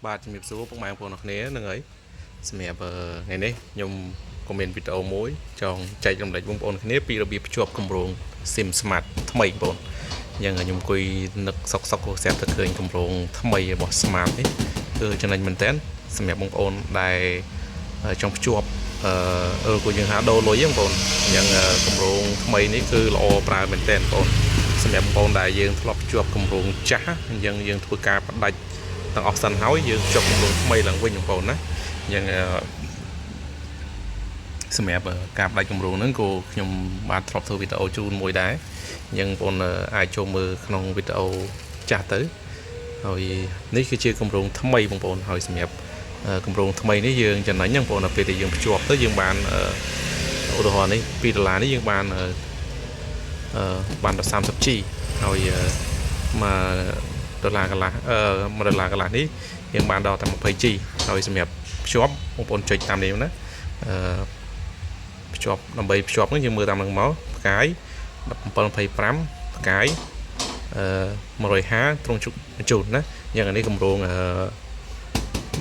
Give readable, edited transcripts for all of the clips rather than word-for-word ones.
បាទជំរាបសួរពុកម៉ែបងប្អូនអរគ្នាហ្នឹងហើយសម្រាប់ថ្ងៃនេះខ្ញុំក៏មានវីដេអូមួយចង់ចែករំលែកបងប្អូនគ្នាពីរបៀបភ្ជាប់គម្រោង SIM Smart ថ្មីបងប្អូនអញ្ចឹងខ្ញុំអង្គុយនឹកសុកសុកក៏ស្រាប់តែឃើញគម្រោងថ្មីរបស់ Smart នេះគឺចំណេញមែនតើសម្រាប់បងប្អូនដែលចង់ភ្ជាប់អឺឬក៏យើងហៅដូរលុយហ្នឹងបងប្អូនអញ្ចឹងគម្រោងថ្មីនេះគឺល្អប្រើមែនតើបងប្អូនសម្រាប់បងប្អូនដែលយើងធ្លាប់ភ្ជាប់គម្រោងចាស់អញ្ចឹងយើងធ្វើការផ្ដាច់ ទាំងអស់សិនហើយយើងភ្ជាប់គម្រោងថ្មីឡើងវិញបងប្អូនណាអញ្ចឹងអឺសម្រាប់ការផ្ដាច់គម្រោងហ្នឹងក៏ខ្ញុំបានធ្លាប់ធ្វើវីដេអូជូនមួយដែរអញ្ចឹងបងប្អូនអាចចូលមើលក្នុងវីដេអូចាស់ទៅហើយនេះគឺជាគម្រោងថ្មីបងប្អូនហើយសម្រាប់គម្រោងថ្មីនេះយើងចំណេញហ្នឹងបងប្អូនដល់ពេលដែលយើងភ្ជាប់ទៅយើងបានឧទាហរណ៍នេះ2ដុល្លារនេះយើងបានអឺបានដល់ 30G ហើយ1ដុល្លារកន្លះអឺ1ដុល្លារកន្លះនេះយើងបានដល់តែ 20G ហើយសម្រាប់ភ្ជាប់បងប្អូនចុចតាមនេះណាអឺភ្ជាប់ដើម្បីភ្ជាប់ហ្នឹងយើងមើលតាមហ្នឹងមកផ្កាយ1725ផ្កាយអឺ150ត្រង់ជុកបញ្ជូនណាយ៉ាងនេះគម្រោងអឺ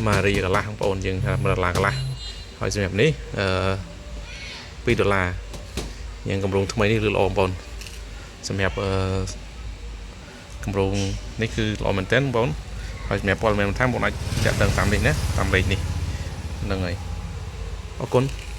ម៉ារីកន្លះបងប្អូនយើងថា1ដុល្លារកន្លះហើយសម្រាប់នេះអឺ2ដុល្លារយ៉ាងគម្រោងថ្មីនេះគឺល្អបងប្អូនសម្រាប់អឺគម្រោងនេះគឺល្អមែនទែនបងប្អូនហើយសម្រាប់ព័ត៌មានបន្ថែមបងអាចតាក់ទងតាមនេះណាតាមលេខនេះហ្នឹងហើយអរគុណ។